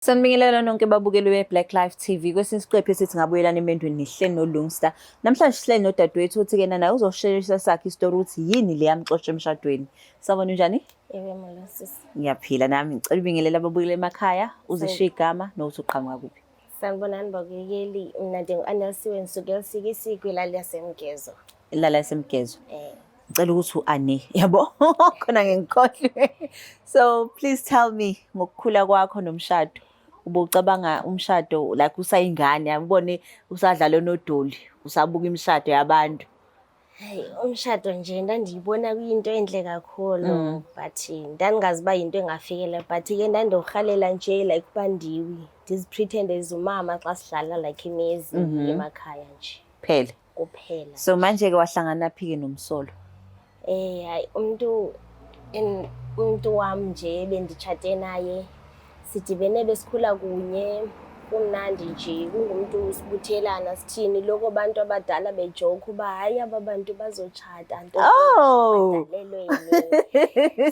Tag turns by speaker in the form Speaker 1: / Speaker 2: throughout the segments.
Speaker 1: Sanibingelela nonke babukeli be-Black Life TV. Kwesinye isiqephu esithi ngabuyelana emendweni ngihleli noLungsta. Namhlanje sihleli nodadewethu uthi-ke naye uzoshelisa sakhe isitori ukuthi yini le yamxosha emshadweni. Sawubona, unjani?
Speaker 2: Yebo, molo sisi.
Speaker 1: Ngiyaphila nami. Ngicela ubingelele ababukeli emakhaya, uzishiye igama nokuthi uqhamuka kuphi.
Speaker 2: Sanibonani babukeli, mina ndingu-Anelsiwe ngisuke eLusikisiki kwilali yaseMgezo.
Speaker 1: Ilala yaseMgezo.
Speaker 2: Eh.
Speaker 1: Ngicela ukuthi u-Ane, yabo? Khona ngikhohlwe. So please tell me ngokukhula kwakho nomshado. Ubucabanga umshado like usayingane, ubone usadlala onodoli, usabuka imishado yabantu.
Speaker 2: Hayi, umshado nje ndandiyibona kuyinto enhle kakhulu, but ndandingazi uba yinto engafikela, but ke ndandiwurhalela nje like uba ndiwi ndizipretend as umama xa sidlala like imizi emakhaya nje.
Speaker 1: Phela.
Speaker 2: Kuphela.
Speaker 1: So manje ke wahlangana phi ke nomsolo?
Speaker 2: Eh, hayi, umuntu wami nje benditshate naye sidibene besikhula kunye, kumnandi nje, kungumuntu sibuthelana sithini loko abantu abadala bejoke uba hayi, aba bantu bazotshata nto badalelwene.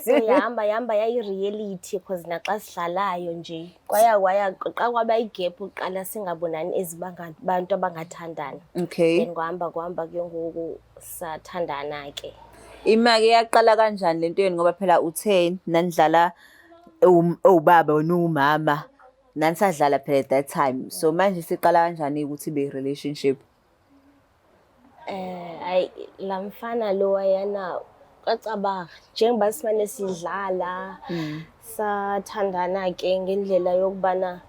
Speaker 2: So yahamba yahamba yayi-reality because naxa sidlalayo nje kwaya xa kwaba igap uqala singabonani as bantu abangathandana. Then kwahamba kuhamba ke ngoku sathandana ke.
Speaker 1: Ima-ke yaqala kanjani lento yenu, ngoba phela uthe nanidlala owubaba wena uwumama, nanisadlala phela at that time. So manje siqala kanjani ukuthi ibe relationship?
Speaker 2: Eh, hayi, la mfana lo wayana kwacaba njengoba simane sidlala, sathandana ke ngendlela yokubana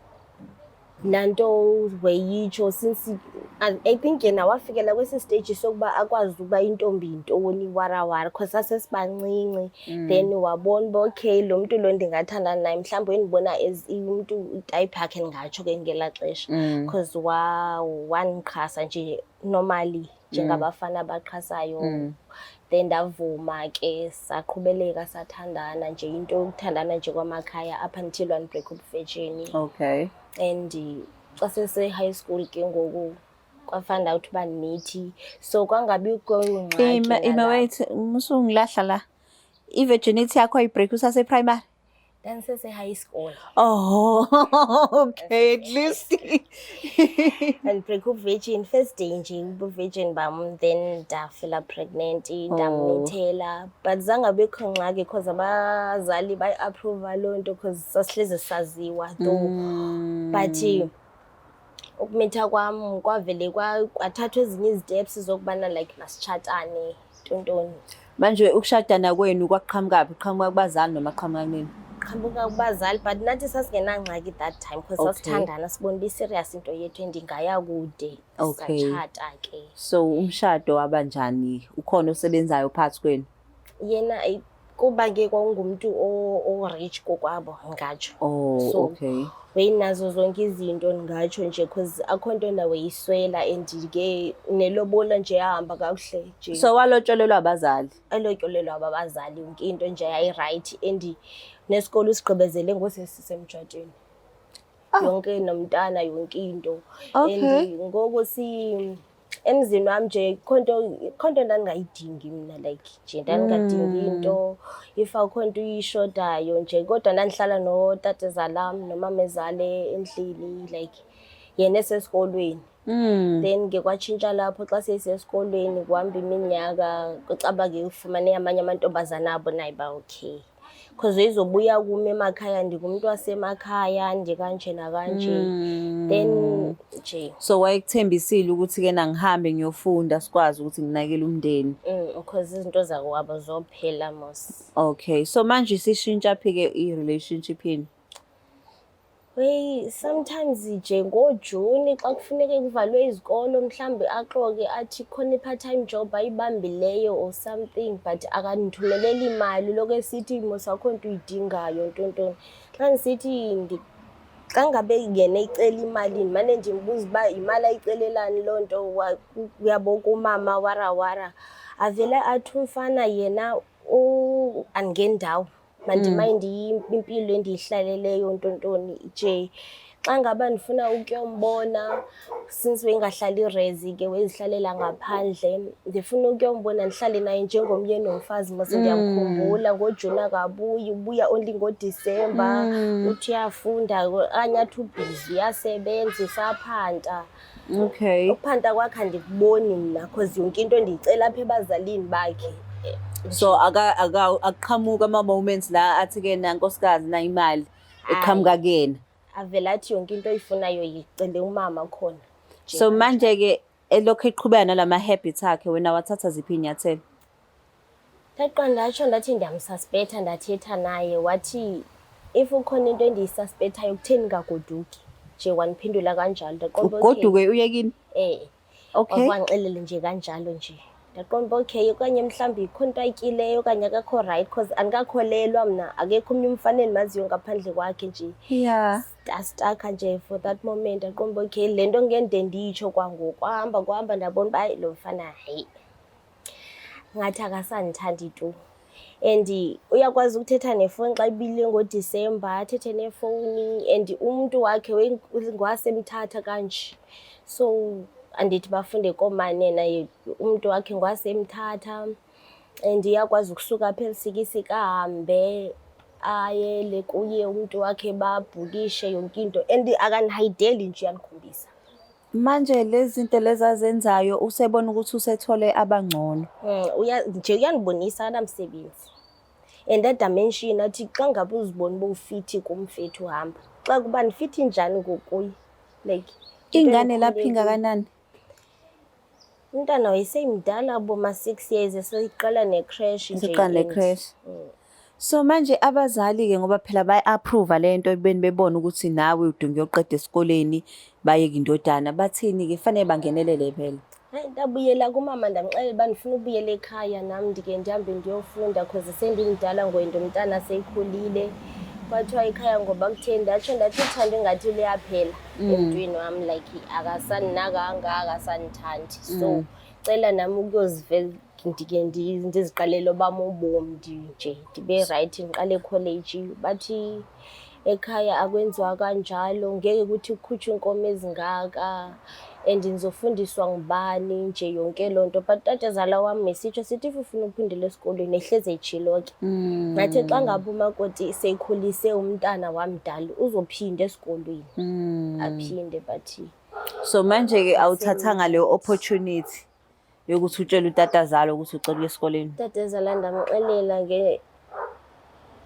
Speaker 2: nanto weyitsho since I think yena wafikela kwesi stage sokuba akwazi ukuba intombi yintoni warawara because sasesibancinci. Then wabona uba okay, lo mntu lo ndingathandana naye mhlawumbi wendibona as umntu itype yakhe, ndingatsho ke ngelaa xesha, because wandiqhasa nje normally njengabafana abaqhasayo. Then ndavuma ke, saqhubeleka sathandana nje, into yokuthandana nje kwamakhaya up until one-break ubuvirgin. And xa sese-high school ke ngoku kwafind out uba nithi, so kwangabikho ngxaki
Speaker 1: Ima,
Speaker 2: nalapho.
Speaker 1: Wait, musungilahla la. I-virginity yakho ayibreak usase-primary?
Speaker 2: Ndandisese-high school.
Speaker 1: Oh, okay, at least.
Speaker 2: And break uvirgin first day nje ubuvirgin bam, then ndafila pregnant, ndamithela, but zangabikho ngxaki because abazali bayi-approva loo nto because sasihlezi saziwa though. But ukumitha kwam kwavele kwathathwa ezinye iziteps zokubana like masitshatane ntontoni.
Speaker 1: Manje ukushadana kwenu kwaqhamuka phi? Qhamuka kubazali noma qhamuka kunini?
Speaker 2: Qhamuka kubazali, but nathi sasingenangxaki that time because sasithandana, sibona uba i-serious into yethu and ingaya kude. Satshata ke.
Speaker 1: So umshado wabanjani? Ukhona osebenzayo phakathi kwenu?
Speaker 2: Yena kuba ke kwakungumntu o-rich kokwabo, ndingatsho. So wayinazo zonke izinto, ndingatsho nje, because akho nto ndaweyiswela and ke nelobola nje yahamba kakuhle nje.
Speaker 1: So walotsholelwa abazali?
Speaker 2: Alotyolelwa abazali, yonke into nje yayi-right and nesikolo usigqibezele ngosesisemtshatweni. Yonke nomntana, yonke into. And ngoku si emzini wami nje khonto ndandingayidingi mina, like nje ndandingadingi into, if akukho nto uyishodayo nje, kodwa ndandihlala notatezala nomamezala endlini, like yena esesikolweni. Then ke kwatshintsha lapho xa sesesikolweni, kuhamba iminyaka, kucaba ke ufumane amanye amantombazana abo naye ba okay. Because izobuya kum emakhaya, ndingumntu wasemakhaya, ndikanje nakanje. Then nje
Speaker 1: So wayekuthembisile ukuthi ke nangihambe ngiyofunda sikwazi ukuthi nginakele umndeni.
Speaker 2: Because izinto zakwabo zophela mos.
Speaker 1: Okay. So manje sishintsha phi ke i-relationship yenu?
Speaker 2: Wey, sometimes nje ngoJuni xa kufuneke kuvalwe izikolo mhlambi axoke athi khona i-part-time job ayibambileyo or something, but akandithumeleli imali, lokho esithi mos akho nto uyidingayo ntontoni. Xa ndisithi xa ngabe yena eyicela imali, ndimane ndimbuza uba yimali ayicelelani loo nto, uyabo kumama warawara. Avele athi umfana yena andingendawo. Mandimayindi impilo endiyihlaleleyo ntontoni nje. Xa ngaba ndifuna ukuyombona, since wengahlali rezi ke, wezihlalela ngaphandle, ndifuna ukuyombona, ndihlale naye njengomyeni nomfazi mos. Ndiyamkhumbula ngoJuni akabuyi, ubuya only ngoDisemba. Uthi uyafunda okanye athi ubhizi uyasebenza, usaphanta. Ukuphanta kwakhe andikuboni mna, cause yonke into ndiyicela apha ebazalini bakhe.
Speaker 1: So aka aka aqhamuka ama moments la athi ke na nkosikazi na imali eqhamuka kuyena?
Speaker 2: Avele athi yonke into oyifunayo yicele umama khona. Nje.
Speaker 1: So manje ke elokhu eqhubeka nalama habits akhe, wena wathatha ziphi inyathelo?
Speaker 2: Ndaqala ndatsho ndathi ndiyamsuspecta, ndathetha naye, wathi if ukhona into endiyisuspectayo, kutheni ngagoduki nje? Wandiphendula kanjalo, ndaqonda okay.
Speaker 1: Ugoduke uye kini?
Speaker 2: Eh. Wangixelele nje kanjalo nje, ndaqonda uba okay, okanye mhlawumbi ikhona into ayityileyo okanye akakho right, cause andikakholelwa mna, akekho omnye umfana endimaziyo ngaphandle kwakhe nje. Ndastaka nje for that moment, ndaqonda uba okay, le nto ngende ndiyitsho kwangoku. Kwahamba kuhamba, ndabona uba hayi, lo mfana, hayi, ngathi akasandithandi tu. And uyakwazi ukuthetha nefowuni xa ibile ngoDisemba, athethe nefowuni, and umntu wakhe ngwasemthatha kanje, so andithi bafunde koomane naye, umntu wakhe ngwasemthatha, and uyakwazi ukusuka apha eLusikisiki ahambe ayele kuye umntu wakhe, babhukishe yonke into, and akanihayideli nje, uyandikhombisa.
Speaker 1: Manje lezi zinto lezi azenzayo, usebona ukuthi usethole abangcono?
Speaker 2: Nje uyandibonisa, akanamsebenzi. And that dimension athi xa ngabe uzibona uba ufithi kumfethu, uhamba xa kuba ndifithi njani ngokuye, like into
Speaker 1: Ingane lapho
Speaker 2: endikhule kuyo.
Speaker 1: ingakanani?
Speaker 2: Umntana wayeseyimdala, boma-6 years, eseyiqala ne-creche nje.
Speaker 1: Eseqala ne-creche. So manje abazali-ke, ngoba phela baya-approve le nto ekubeni bebona ukuthi nawe udinga uyoqeda esikoleni, bayeke indodana, bathini-ke? Fanele bangenelele phela.
Speaker 2: Hayi, ndabuyela kumama, ndamxelela uba ndifuna ukubuyela ekhaya nam, ndike ndihambe ndiyofunda cause sendimdala ngoyinto, umntana seyikhulile. Kwathiwa ekhaya ngoba kutheni? Ndatsho ndathi uthando ingathi luyaphela emntwini wam, like akasandinakanga, akasandithandi, so cela nami ukuyozivela, ndike ndiziqalele obam ubomi, nje ndibe right, ndiqale ekholeji. Bathi ekhaya akwenziwa kanjalo, ngeke kuthi kukhutshwe inkomo ezingaka and ngizofundiswa ngubani nje yonke loo nto. But tatazala wam mesitsho sithi if ufuna ukuphindela esikolweni, ehlezi etshilo ke, ngathi xa ngabe umakoti seyikhulise umntana wamdala, uzophinda esikolweni, aphinde, but
Speaker 1: So manje-ke awuthathanga leyo opportunity yokuthi utshele utatazala ukuthi ucela ukuya esikoleni?
Speaker 2: Tatazala ndamxelela nge,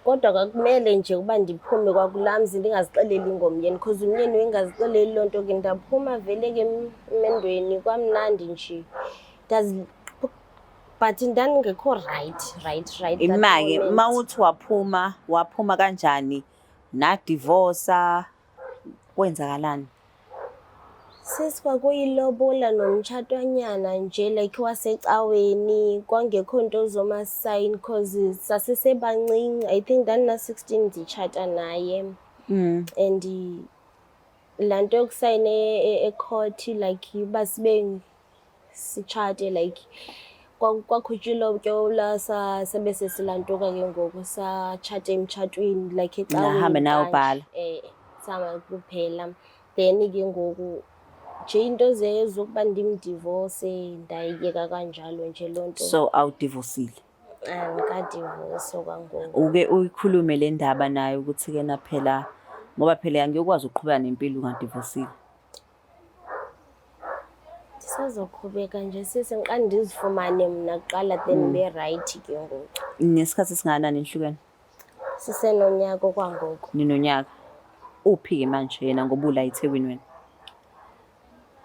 Speaker 2: kodwa kwakumele nje ukuba ndiphume kwakulaa mzi ndingazixeleli ngomyeni, because umyeni wengazixeleli loo nto ke. Ndaphuma vele ke emendweni, kwamnandi nje. But ndandingekho right that
Speaker 1: Ima-ke,
Speaker 2: moment.
Speaker 1: uma uthi waphuma, waphuma kanjani? Nadivosa? Kwenzakalani?
Speaker 2: Sis, kwakuyilobola nomtshatwanyana nje, like wasecaweni, kwangekho nto zoma-sign cause sasisebancinci. I think ndandina-16 nditshata naye, and laa nto yokusayina ecourt, like uba sibe sitshate, like kwakhutshwa ilobotyola, sabe sesilantuka ke ngoku, satshata emtshatweni, like ecaweni
Speaker 1: Nahamba nayobhala.
Speaker 2: Kanje. Eh, sahamba kuphela. Then ke ngoku nje into zokuba ndimdivose, ndayiyeka kanjalo nje loo nto.
Speaker 1: So awudivosile?
Speaker 2: Andikadivose kwangoku.
Speaker 1: Uke uyikhulume le ndaba naye ukuthi-ke na phela, ngoba phela angiyokwazi ukuqhubeka nempilo ungadivosile?
Speaker 2: Ndisazoqhubeka nje sisi, ngiqale ndizifumane mna kuqala, then ndibe right ke ngoku.
Speaker 1: Nesikhathi esingakanani nihlukene?
Speaker 2: Sisenonyaka okwangoku.
Speaker 1: Ninonyaka. Uphi-ke manje yena, ngoba ula eThekwini wena?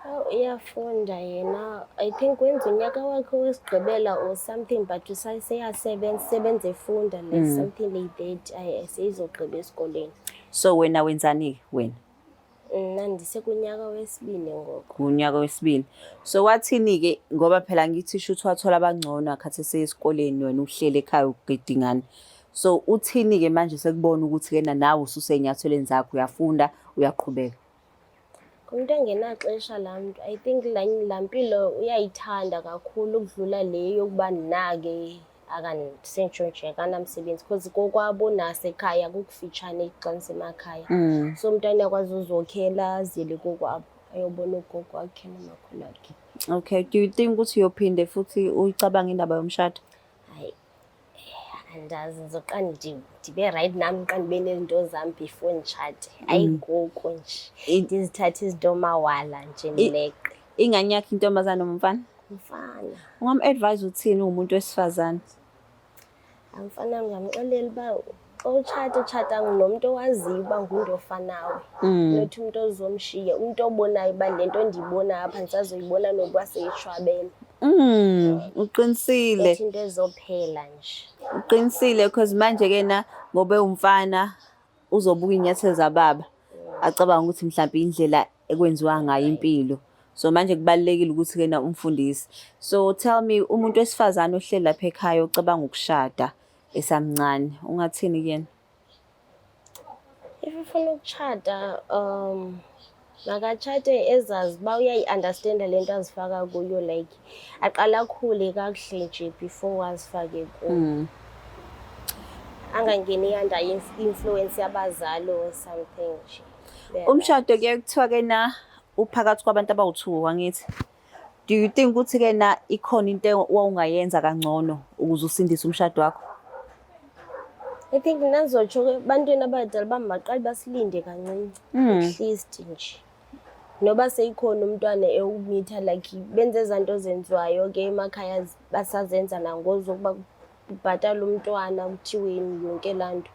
Speaker 2: Oh, uyafunda yena. I think wenza unyaka wakhe wesigqibela or something, but useyasebenza, sebenza efunda, like something like that. Ayi, seyizogqiba esikoleni.
Speaker 1: So wena wenzani-ke wena?
Speaker 2: Mna ndisekunyaka wesibini ngoku.
Speaker 1: Kunyaka wesibili. So wathini-ke, ngoba phela ngithi shuthi wathola abangcono akhathi eseyesikoleni, wena uhleli ekhaya ugida ingane. So uthini-ke manje sekubona ukuthi kena nawe ususey'nyathelweni zakho, uyafunda, uyaqhubeka?
Speaker 2: Ngumntu engenaxesha laa mntu. I think laa mpilo uyayithanda kakhulu ukudlula le yokuba ndinake. Akansentsho nje akanamsebenzi because kokwabo nasekhaya kukufitshane xa nisemakhaya. So umntwana uyakwazi uzokhela aziyele kokwabo ayobona ugogo wakhe nomakhulu wakhe.
Speaker 1: Okay, do you think ukuthi uyophinde futhi uyicabange indaba yomshado?
Speaker 2: Hayi, andazi, ngizoqala ndibe right nami, ngiqale ndibe nezinto zami before ngitshate. Hayi ngoku nje ndizithathe izinto mawala nje ndileqe.
Speaker 1: Ingane yakho intombazane noma umfana?
Speaker 2: Umfana.
Speaker 1: Ungam-advise uthini uwumuntu wesifazane?
Speaker 2: Amfana ngingamxelela uba xa utshata, tshata nomntu owaziyo uba ngumntu ofanawe. Not umntu ozomshiya, umntu obonayo uba le nto ndiyibonayo apha ndisazoyibona nokuba seyishwabene.
Speaker 1: Uqinisile.
Speaker 2: Ethi into ezophela nje.
Speaker 1: Uqinisile because manje ke na ngoba ewumfana uzobuka iy'nyathelo zababa acabanga ukuthi mhlawumbe indlela ekwenziwa ngayo impilo. So manje kubalulekile ukuthi ke na umfundise. So tell me, umuntu wesifazane ohleli lapha ekhaya ocabanga ukushada esamncane, ungathini kuyena?
Speaker 2: If ufuna ukutshata, makatshate ezazi uba uyayi-understanda le nto azifaka kuyo, like aqale akhule kakuhle nje before azifake kuyo. Angangeni under influence yabazali or something nje. Be
Speaker 1: Umshado kuye kuthiwa ke na uphakathi kwabantu abawu-two, angithi? Do you think ukuthi ke na ikhona into owawungayenza kangcono ukuze usindise umshado wakho?
Speaker 2: I think nazotsho ke ebantwini abadala uba mabaqale basilinde kancinci, at least nje. Noba seyikhona umntwana ewumitha, like benze ezaa nto zenziwayo ke emakhaya basazenza nangoku zokuba kubhatalwe umntwana kuthiweni yonke laa nto.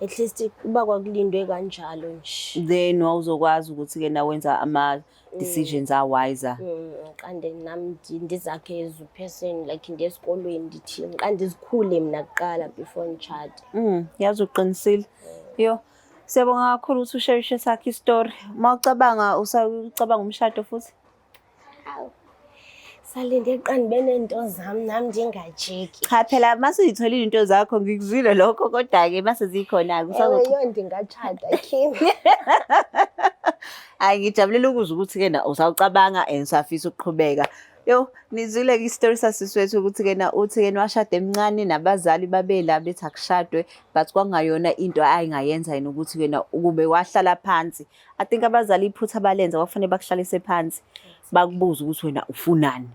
Speaker 2: At least uba kwakulindwe kanjalo nje.
Speaker 1: Then wawuzokwazi ukuthi ke na wenza ama-decisions a-wiser.
Speaker 2: Ngiqande nami ndizakhe as a person, like ndiye esikolweni ndithi ngiqande ndizikhule mna kuqala before ngitshate.
Speaker 1: Yazi uqinisile. Yo, siyabonga kakhulu ukuthi usharishe sakhe isitori. Uma ucabanga usacabanga umshado futhi?
Speaker 2: Hawu. Salinde kuqala ndibe neento zam nami ndingajiki.
Speaker 1: Cha phela mase uyitholile into zakho, ngikuzwile lokho, kodwa-ke mase zikhona-ke
Speaker 2: Ewe, yo ndingatshata Kim.
Speaker 1: Hayi, ngijabulela ukuzwa ukuthi-ke na usawucabanga and usafisa ukuqhubeka. Yo, nizwile-ke isitori sasisi wethu ukuthi-ke na uthi-ke washada emncane nabazali babela bethi akushadwe, but kwakungayona into ayingayenza yena ukuthi-ke na ukube wahlala phansi. I think abazali iphutha balenza, kwakufanele bakuhlalise phansi bakubuze ukuthi wena ufunani.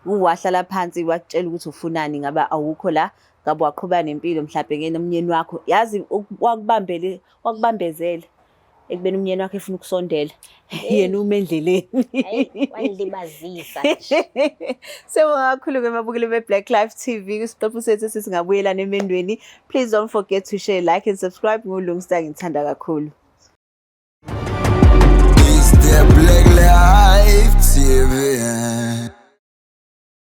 Speaker 1: Wahlala phansi wakutshela ukuthi ufunani, ngabe awukho la, ngabe waqhubeka nempilo mhlampe ke nomnyeni wakho. Yazi wakubambele, wakubambezela ekubeni umnyeni wakho efuna ukusondela, yena ume endleleni.
Speaker 2: Hayi, wangilibazisa nje.
Speaker 1: Siyabonga kakhulu-ke babukeli be-Black Life TV kwisiqephu sethu esisingabuyelana emendweni. Please don't forget to share, like and subscribe. NguLungsta, ngithanda kakhulu.